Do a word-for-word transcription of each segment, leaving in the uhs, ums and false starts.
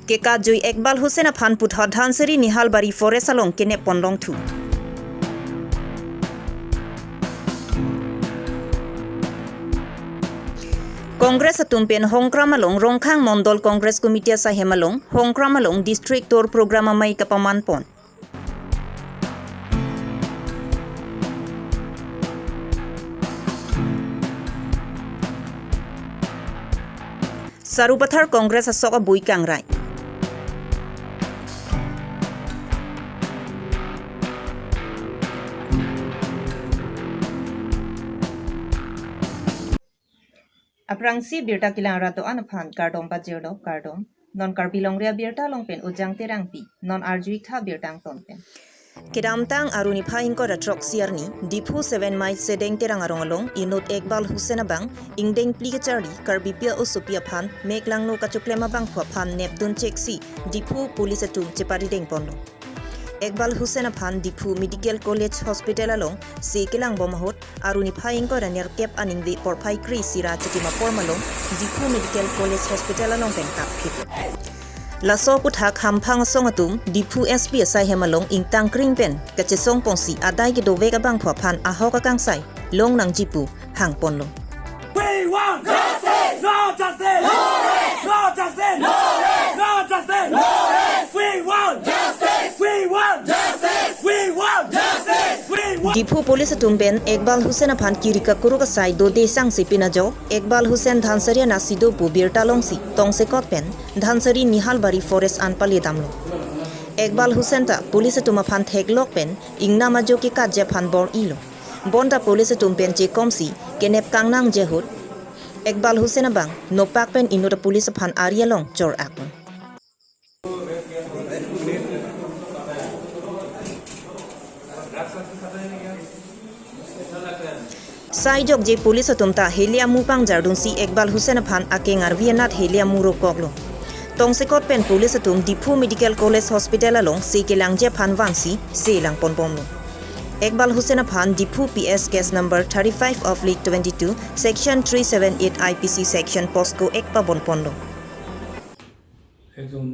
Kekajui Ekbal Hussain aphan puthot Dhansiri Nihalbari Forest along kenep pon longthu. Congress atum pen Hongkram along Rongkhang Mondol Congress Committee asaihem along Hongkram along District Tour Program amei kapaman pon. Sarupathar Congress asok abui kangrai. Aphrangsi birta kelang rat do-an aphan kardom pajirlo, kardom. Non Karbi Longri Abirta along pen Ujang Terangpi, non arjui tha birta angton pen. Kedamtang Arni phai ingkoi ra throksi arni, Diphu seven mile Sedeng Terang arong along, inut Ekbal Hussain abang, ingdeng phli kacharli, Karbipi a-osopi aphan, mek langno kachoklem abangphu aphan nepdun cheksi, Diphu police atum cheparideng ponlo. Ekbal Hussain aphan Diphu Medical College Hospital along se kelang bom ahut, Arni phai ingkoi ra nerkep aningve porphai kre-isi ra chitim apor malom Diphu Medical College Hospital along pen kapphit. Laso aputhak hamphang asong atum Diphu S P asaihem along ingtang kring pen kachesong ponsi adai kedovek abangphu aphan ahok akangsai long nangji pu hang ponlo. We want justice! No justice! No rest! No justice! No rest! No justice! No rest! We want justice! We want justice! We want justice! We want Diphu police atum pen Ekbal Hussain aphan kiri kakuruk asai dode sangse pin ajok, Ekbal Hussain Dhansiri anat si do pu birta longsi tongsekot pen Dhansiri Nihalbari Forest an pale damlo. Ekbal Hussain ta police atum aphan theklok pen ingnam ajo kekatji aphan bor-ilo. Bonta police atum pen chekomsi kenep kangnangji ahut, Ekbal Hussain abang nopak pen inut a-police aphan ari along chor-ak. Sai jokje police atum ta heli amu pangjardunsi Ekbal Hussain aphan akeng arvi anat heli amu rokoklo. Tongsekot pen police atum Diphu Medical College Hospital along se kelangji aphan vansi se lang ponbomlo. Ekbal Hussain aphan Diphu P S case number thirty-five oblique twenty-two, section three seven eight I P C section POCSO Act pabon ponlo. একজন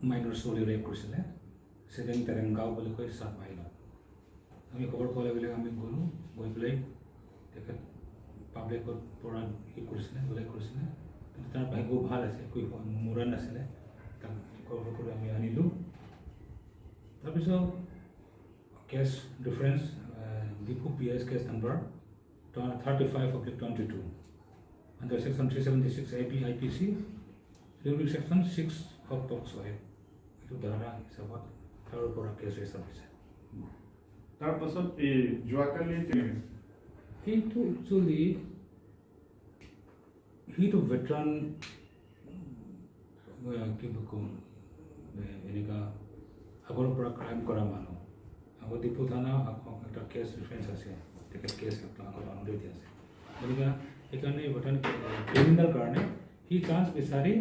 মাইনৰক ৰেপ কৰিছিলে, ছেকেণ্ড তেৰেংগাঁও বুলি কয়, সাত মাইলত। আমি খবৰ পোৱাৰ লগে লগে আমি গ'লোঁ, গৈ পেলাই তেখেত পাব্লিকৰ পৰা ই কৰিছিলে, বেলেগ কৰিছিলে, কিন্তু তাৰ ভাগ্য ভাল আছে, একো হোৱা, মৰা নাছিলে। তাক খবৰ কৰি আমি আনিলোঁ। তাৰপিছত case reference, ah, Diphu P S case number thirty-five oblique twenty-two, under section three seventy-six A B I P C, during section six of POCSO Act, এইটো ধাৰা হিচাপত তাৰ ওপৰত কেছ ৰেজিষ্টাৰ হৈছে। তাৰ পাছত এই যোৱাকালি তে- সেইটো একচুৱেলি সেইটো ভেটেৰান, এ, কি বুলি কম, এ, এনেকা আগৰ পৰা ক্ৰাইম কৰা মানুহ। আগত ডিফু থানা আকৌ এটা কেছ ৰেফাৰেঞ্চ আছে, তেখেত কেছ এটা আগত অনাৰে দিয়া আছে। গতিকে সেইকাৰণে ভেটেৰান ক্ৰিমিনেল কাৰণে সি চান্স বিচাৰি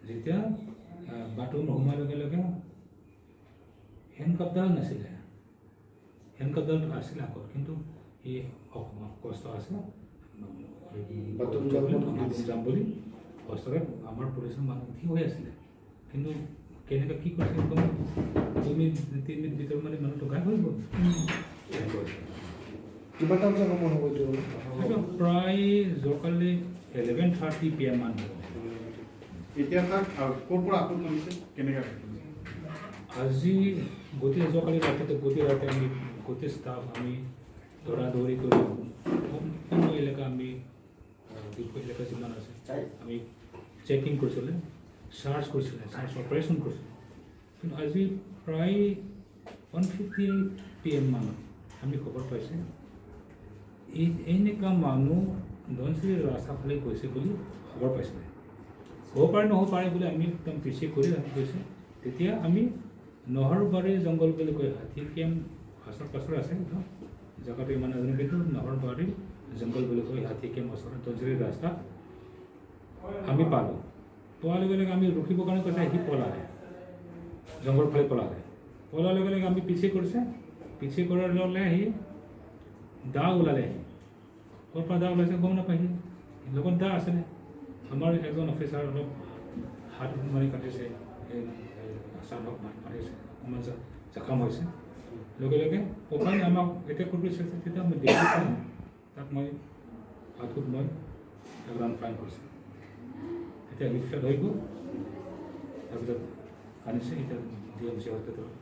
যেতিয়া, এ, বাথৰুম সোমোৱাৰ লগে লগে হেণ্ডকাফডাল নাছিলে। হেণ্ডকাফডাল আছিল আগত, কিন্তু সি অকণমান কষ্ট আছে। বাথৰুম যাম বুলি বাথৰুম যাম বুলি কষ্টৰে আমাৰ পুলিচৰ মানুহ থিয় হৈ আছিলে। কিন্তু কেনেকৈ কি কৰিছে, একদম দুই মিনিট, তিনি মিনিট ভিতৰত মানে মানুহটো গায়ব হৈ গ'ল। কিমান টাইম সময় হ'ব এইটো? এইটো প্ৰায় যোৱাকালি ইলেভেন থাৰ্টি পি এম মান হ'ব। এতিয়া তাক, আহ, ক'ৰ পৰা আটক কৰিছে, কেনেকৈ আটক কৰিছে? আজি গোটেই, যোৱাকালি ৰাতিটো গোটেই ৰাতি আমি গোটেই ষ্টাফ আমি দৌৰা দৌৰি কৰি সম্পূৰ্ণ এলেকা আমি, আহ, ডিফু এলেকা যিমান আছে আমি চেকিং কৰিছিলে, চাৰ্চ কৰিছিলে, চাৰ্চ অপাৰেশ্যন কৰিছিলে। কিন্তু আজি প্ৰায় ওৱান ফিফটি পি এম মানত আমি খবৰ পাইছে, এই এনেকুৱা মানুহ ধনশিৰি ৰাস্তা ফালে গৈছে বুলি খবৰ পাইছিলে। হ'ব পাৰে, নহ'ব পাৰে বুলি আমি একদম পিছে কৰি ৰাখি গৈছে। তেতিয়া আমি নহৰবাৰী জংঘল বুলি কয়, হাতী কেম্প ওচৰ পাছৰ আছে, একদম জেগাটো ইমান নাজানো, কিন্তু নহৰবাৰী জংঘল বুলি কয়, হাতী কেম্প ওচৰত ধনশিৰি ৰাস্তা আমি পালোঁ। পোৱাৰ লগে লগে আমি ৰখিবৰ কাৰণে কৈছে, সি পলালে, জংঘল ফালে পলালে। পলাৰ লগে লগে আমি পিছে কৰিছে, পিছে কৰাৰ লগে লগে সি দা ওলালে। সি ক'ৰ পৰা দা ওলাইছে গম নাপায়। সি লগত দা আছিলে, আমাৰ এজন অফিচাৰ অলপ হাত মাৰি কাটিছে, চানক মাত মাৰিছে, অকণমান জা- জখম হৈছে। লগে লগে পকাই আমাক এতিয়া কোভিড চেণ্টাৰ তেতিয়া মই দেখিছোঁ, তাত মই হাতত মই এগ্ৰাম ফাইন কৰিছোঁ। এতিয়া ৰিফাৰ হৈ গ'ল, তাৰপিছত আনিছে, এতিয়া ডি এম চি হস্পিটেলত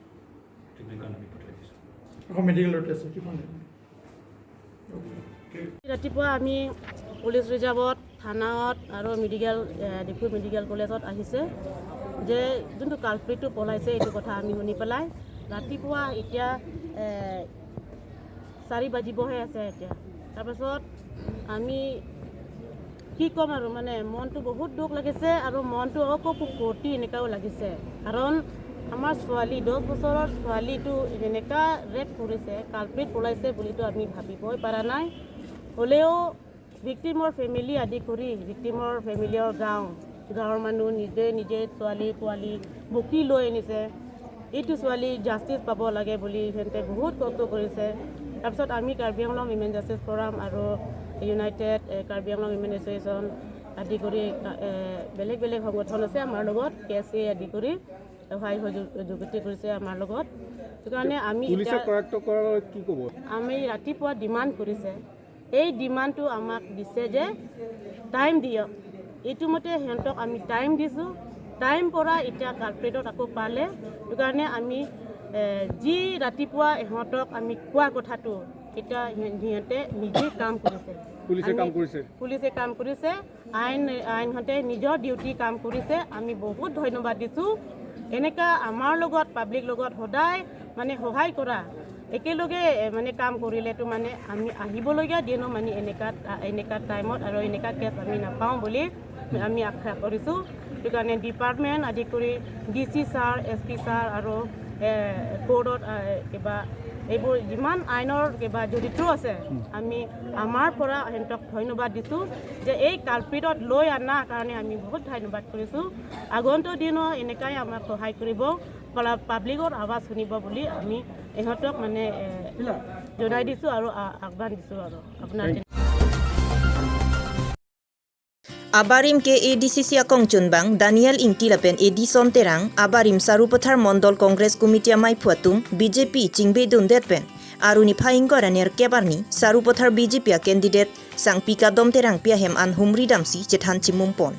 ট্ৰিটমেণ্ট কাৰণে আমি পঠাই দিছোঁ। আকৌ মেডিকেলত আছে, কিমান? ৰাতিপুৱা আমি পুলিচ ৰিজাৰ্ভত, থানাত আৰু মেডিকেল, এ, ডিফু মেডিকেল কলেজত আহিছে যে যোনটো কালপ্ৰিটটো পলাইছে, এইটো কথা আমি শুনি পেলাই ৰাতিপুৱা এতিয়া, এ, চাৰি বাজিবহে আছে এতিয়া। তাৰপাছত আমি কি ক'ম আৰু, মানে, মনটো বহুত দুখ লাগিছে আৰু মনটো আকৌ খুব ফূৰ্তি এনেকাও লাগিছে। কাৰণ আমাৰ ছোৱালী, দহ বছৰৰ ছোৱালীটো এনেকা ৰেপ কৰিছে, কালপ্ৰিট পলাইছে বুলিতো আমি ভাবিবই পৰা নাই। হ'লেও ভিক্টিমৰ ফেমিলি আদি কৰি, ভিক্টিমৰ ফেমিলিৰ গাঁও, গাঁৱৰ মানুহ নিজে নিজে ছোৱালী পোৱালী বকি লৈ আনিছে। এইটো ছোৱালী জাষ্টিচ পাব লাগে বুলি সিহঁতে বহুত কষ্ট কৰিছে। তাৰপিছত আমি কাৰ্বি আংলং উইমেন জাষ্টিচ ফৰাম আৰু ইউনাইটেড, এ, কাৰ্বি আংলং উইমেন এছ'চিয়েশ্যন আদি কৰি, এ, বেলেগ বেলেগ সংগঠন আছে আমাৰ লগত, কে এছ এ আদি কৰি সহায় সহযোগ- সহযোগিতা কৰিছে আমাৰ লগত। সেইটো কাৰণে আমি পুলিচে এতিয়া কৰায়ত্ত কৰাৰ কি ক'ব? আমি ৰাতিপুৱা ডিমাণ্ড কৰিছে, এই ডিমাণ্ডটো আমাক দিছে যে টাইম দিয়ক। এইটো মতে সিহঁতক আমি টাইম দিছোঁ। টাইম পৰা এতিয়া কালপ্ৰিটত আকৌ পালে। সেইটো কাৰণে আমি, এ, যি ৰাতিপুৱা ইহঁতক আমি কোৱা কথাটো, এতিয়া সিহ- সিহঁতে নিজে কাম কৰিছে। পুলিচে আমি কাম কৰিছে। পুলিচে কাম কৰিছে, আইন, আইনহঁতে নিজৰ ডিউটি কাম কৰিছে। আমি বহুত ধন্যবাদ দিছোঁ। এনেকা আমাৰ লগত, পাব্লিক লগত সদায় মানে সহায় কৰা, একেলগে, এ, মানে কাম কৰিলেতো মানে আমি আহিবলগীয়া দিনো মানে এনেকা, এনেকা টাইমত আৰু এনেকা কেছ আমি নাপাওঁ বুলি আমি আশা কৰিছোঁ। সেইটো কাৰণে ডিপাৰ্টমেণ্ট আদি কৰি D C sir, S P sir আৰু, এ, কোৰ্টত, এ, কিবা এইবোৰ যিমান আইনৰ কিবা জড়িত আছে, আমি আমাৰ পৰা সিহঁতক ধন্যবাদ দিছোঁ যে এই কালপ্ৰিটত লৈ অনা কাৰণে আমি বহুত ধন্যবাদ কৰিছোঁ। আগন্তুক দিনো এনেকাই আমাক সহায় কৰিব, পালা- পাব্লিকৰ আৱাজ শুনিব বুলি আমি ইহঁতক মানে, এ, জনাই দিছোঁ আৰু আ- আহ্বান দিছোঁ আৰু আপোনাৰ। Abarim ke A D C C akongchunbang Daniel Ingti lapen Edison Terang, abarim Sarupathar Mondol Congress Committee amaiphu atum B J P chingbedundet pen, aruni phai ingkoi ra nerkep arni Sarupathar B J P a candidate Sangpi Kadom Terangpi ahem an humri damsi chethan chimum pon.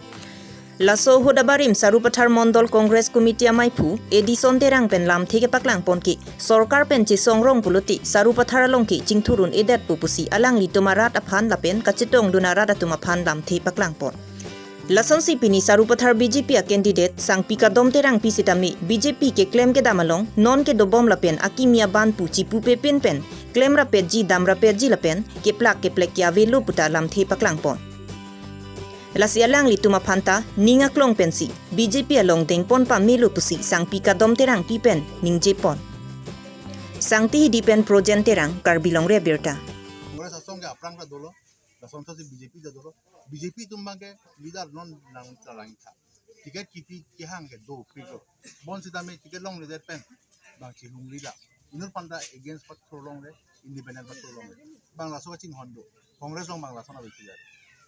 Laso ahut abarim Sarupathar Mondol Congress Committee amaiphu Edison Terang pen lamthe kepaklang pon ke, sorkar pen chesong rong pulote Sarupathar along ke chingthur un-edet pu pusi alanglitum arat aphan lapen kachetongdun arat atum aphan lamthe paklang pon. Lasonsi pini Sarupathar B J P a candidate Sangpi Kadom Terangpi sitame B J P keklem kedam along non kedobom lapen akimi aban pu chipupe pinpen klem rapetji dam rapetji lapen keplak keplek ke avelo puta lamthe paklang pon. Lasi alanglitum aphan ta ning aklong pensi B J P along dengpon pamelo pusi Sangpi Kadom Terangpi pen ningje pon. Sangti Hidi pen Projen Terang, Karbi Longri Abirta. Congress asong ke aphrang ta dolo, lason thasi B J P ta dolo. B J P atum abang ke leader non nang chalang tha. Ticket kipi kehang ke do piko. Bonsitame ticket longledet pen bang chihumri la. Inut aphan ta against pathor longle, independent pathor longle. Bang laso kachinghon do. Congress along bang lason ave ticket.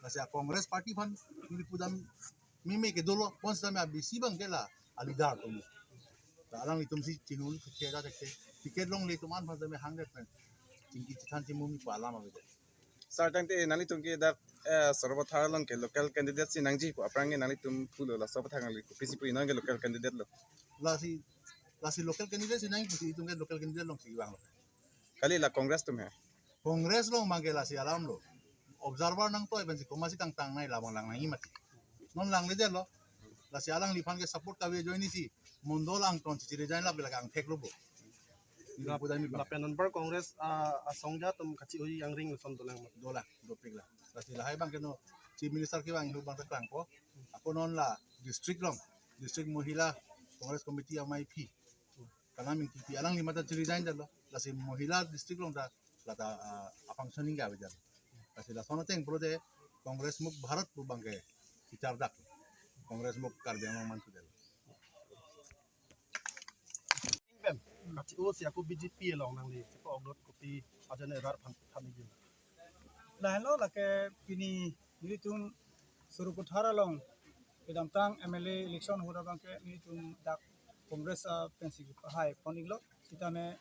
Lasi a Congress party aphan neli pudam meme ke dolo, bonsitame abisi abang ke la a leader atum. La alanglitum si chihumri thekthe, thekthe. Ticket longle atum an aphan tame hangdet pen chingki chethan chimum pu alam avedet. Sir, tangte nanglitum ke dak, eh, Sarupathar along ke local candidate si nangji pu aphrang ke nanglitum pulo, laso apathak nangli kopisi pu, non ke local candidate lo. Lasi, lasi local candidate si nangji pusi itum ke local candidate alongsi vanglo. Kali la Congress atum he. Congress along abang ke lasi alam lo. Observer nangtoi pensi komatsi kangtang nai labang lang nangji mati. Non langledetlo. Lasi alangliphan ke support kave ajoinesi Mondol angton si resign lap lake angthek lo bo. Neli pudam abang. Lapen anpar Congress, ah, asongja atum kachi-oi angring lason dolang ma? Dolang, dopik la. Lasi lahai abang ke non Chief Minister kevang ahut abang ta klangpo. Ako non la district along, District Mohila Congress Committee amaiphu Kanam Ingtipi, alangli mate resign detlo. Lasi Mohila district along ta lata, ah, a-functioning ke avedet. Lasi lason ateng pulote Congress Mukt Bharat pu abang ke kechardak. Congress Mukt Karbi Anglong mantu det. Pen, kachi-o si ako B J P along nangli chepa-ok dot kopi ajoine rat aphan than nangji? Lahelo lake pini nelitum Sarupathar along Kedamtang M L A election ahut abangke nelitum dak Congress, ah, pensi kepahai pon-iklo. Sitame,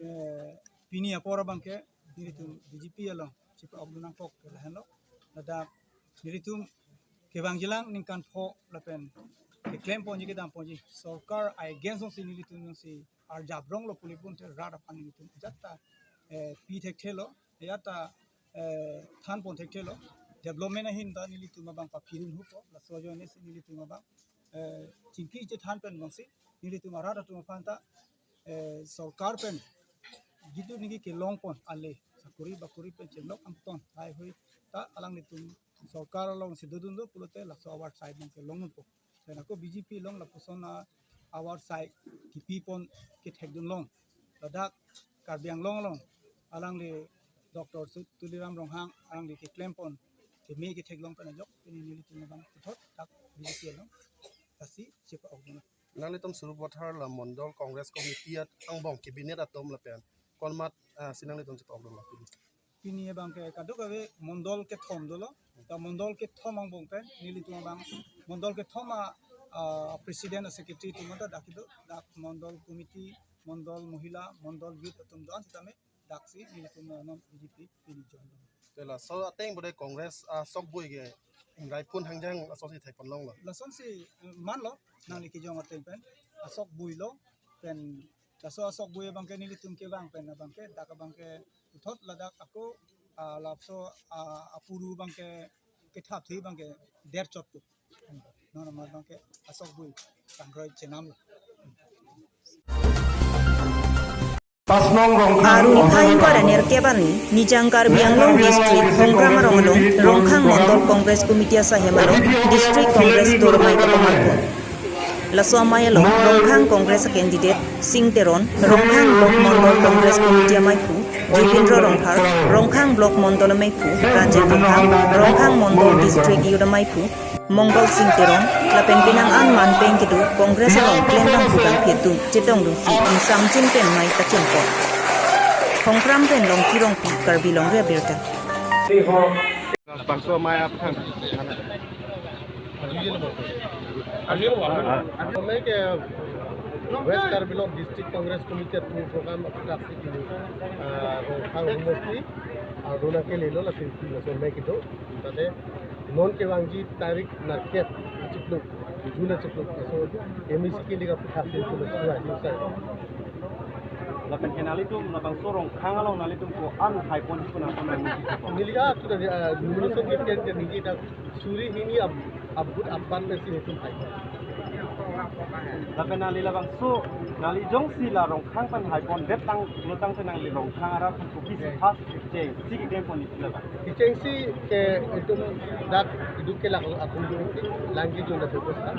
eh, pini apor abangke nelitum B J P along chepa-ok dun nangkok ke lahenlo. Ladak nelitum kevangjilang ningkan pho lapen keklem ponji kedam ponji. Sorkar against alongsi nelitum alongsi arjap ronglo pu pulote rat aphan nelitum ajat ta, eh, pi thekthelo, ajat ta, eh, than pon thekthelo. Development ahin ta nelitum abang paphirin hupo, laso ajoine si nelitum abang, eh, chingki chethan pen bangsi nelitum arat atum aphan ta, eh, sorkar pen jitu niki kelong pon ale sakori bakori pen chenglok angton haihui ta alanglitum sorkar alongsi dodunlo pulote laso awar sai abangke longpo. Lapen ako B J P along lapuson a awar sai kipi pon kethekdun long. Ladak Karbi Anglong along alangli Doctor Su-, Tuliram Ronghang alangli keklem pon keme ketheklong pen ajok pini nelitum abang puthot dak B J P along lasi chepa-ok dun. Nanglitum Sarupathar la Mondol Congress Committee at angbong cabinet atum lapen konmat, ah, si nanglitum chepa-ok dun la pini? Pini abangke kadokave mondol kethom dolo. Ta mondol kethom angbong pen nelitum abang mondol kethom a, ah, president a secretary atum ta dak kedo, dak mondol committee, mondol mohila, mondol youth atum do-an sitame daksi nelitum non B J P pini join. Te laso ateng bode Congress, ah, sok bui ke ingrai pun hangjang laso si thai pon longlo. Lasonsi, eh, manlo nangli kejong ateng pen asok bui lo pen laso asok bui abangke nelitum kevang pen abangke dak abangke puthot ladak ako, ah, laso, ah, apuru abangke kethap thi abangke der chot tu. Non amat abangke asok bui kangroi chenam lo. Pasnong Rongkhang Arul Rongkhang Phaing Rongkhang. Karaner kebani, Nijang Karbi Anglong District, Khongkram Arong along, Rongkhang Mondol Congress Committee asahem along, District Congress Dormai kapamangkon. Laso amei along, Rongkhang Congress candidate, Sing Teron, Rongkhang Block Mondol Congress Committee amaiphu, Jubindro Rongphar, Rongkhang Block Mondol amaiphu, Rajen Rongkhang, Rongkhang Mondol District Youth amaiphu, Mongol Sing Teron, lapen penang an manpeng kedo Congress along klembang putang phit dun chetong dunsi ingsamjin pen amei kachingkok. Khongkram pen Longki Rongpi, Karbi Longri Abirta. Bangso amei aphan. Amei ke West Karbi Anglong District Congress Committee atum program aphuthak si pini, ah, Rongkhang homosti, ah, dona ke lelo la sirpi laso amei kedo. Tate non kevangji tarik narket achikluk, June achikluk, laso M E C ke liga aphuthak si pini suai suai. Lapen ke nanglitum labangso Rongkhang along nanglitum ko-an hai ponji ko-an hai ponji ko. Neli ke sudah di, ah, nomination ke pen ke neli ke suri hini ab-, abut aban pen si nelitum hai. Lapen nangli labangso, nangli jongsi la Rongkhang pen hai pondet tang, lo tangte nangli Rongkhang arat pen kopisi first cheng si keklem pon isi labang. Kechengsi ke itum dak itum kelak atum dun langgi jun da bebos ta.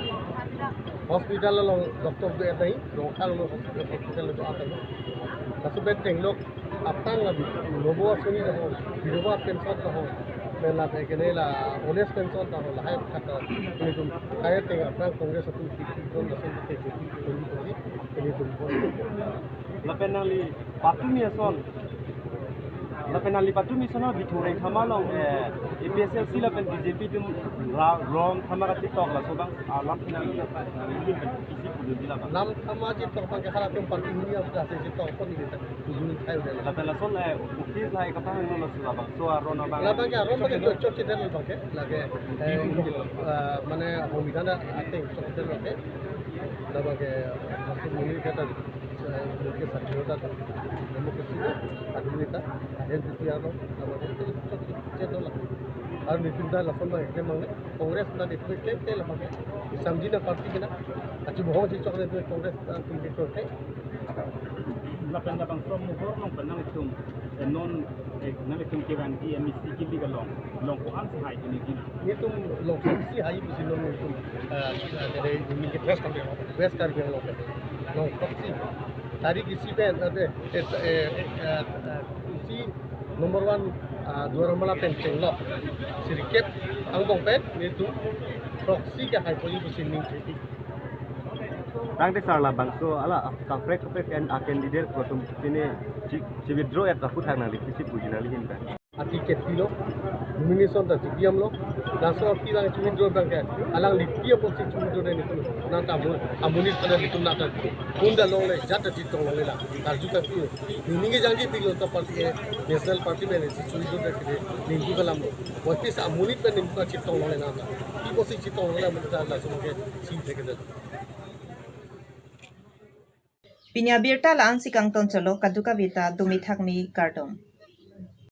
Hospital along doctor do-et nai, Rongkhang along hospital, hospital do-et nai. Laso pen chenglok aphrang la bi, nobo asoni la ho, biroba pension la ho, pen la pen kene la old age pension la ho, lahai khat ta, nelitum kaya teng aphrang Congress atum kiki don lason ke kiki don kiki, nelitum don. Lapen nangli patumi ason, lapen nangli patumi ason Bithung Rengkhama along, eh, A P H L C lapen B J P atum ra-, rom thama kachetok laso abang, ah, lam nangli, nangli isi pudun di labang. Lam thama chetok abangke halatum party hini aphuthak si chetok pon ni ta. Ujung kai udah. Lapen lason, eh, office lahai kapahang non laso labangso aron abang. Labangke aron abangke chok chok chedet labangke. Lake, eh, eh, mane homida na ateng chok chedet labangke. Labangke, eh, masuk muni kata, eh, mungkin satu kata. Demokrasi, adilita, ahen titi ano, labangke chok chok chedet la. Aron nelitum ta lason abang ekdem mang Congress na nelitum ekdem ke labangke. Samji na party kena. Achi bohong si chok nelitum Congress, ah, tum ke chok ke. Lapen labangso amohor along pen nanglitum, eh, non, eh, nanglitum kevangji M E C ke liga along, along ko-an si hai pini gina. Nelitum along si hai pusi non nelitum, eh, eh, dari West Karbi Anglong. West Karbi Anglong. Along si. Tarik isi pen, eh, eh, eh, eh, eh, isi number one, ah, Duar Amla pen chenglok. Sirkep angbong pen nelitum proxy ke hai poli pusi ning theti. Tangte sar labangso, ala, kaprek kaprek en a candidate ko atum chini chi, chi withdraw-et aphuthak nangli kopisi puji nangli ahin ta. Ati kepilo, nomination ta T P M lo, laso api lang chuwi dro bang ke, alangli T P M si chuwi dro ni tu, nangta amun, amonit pada di tu nangta, punda longle, jat ta chetong longle la, karju kapi, ningje jangji pilo ta party ke, National Party pen si chuwi dro ke, ningku kalam lo, wati sa amonit pen ningku chetong longle nangta, ipo si chetong longle amonit ta laso ke, si thek ke. Pini abirta la-an si kangton cholo, kadokave ta dumi thakmi kardom.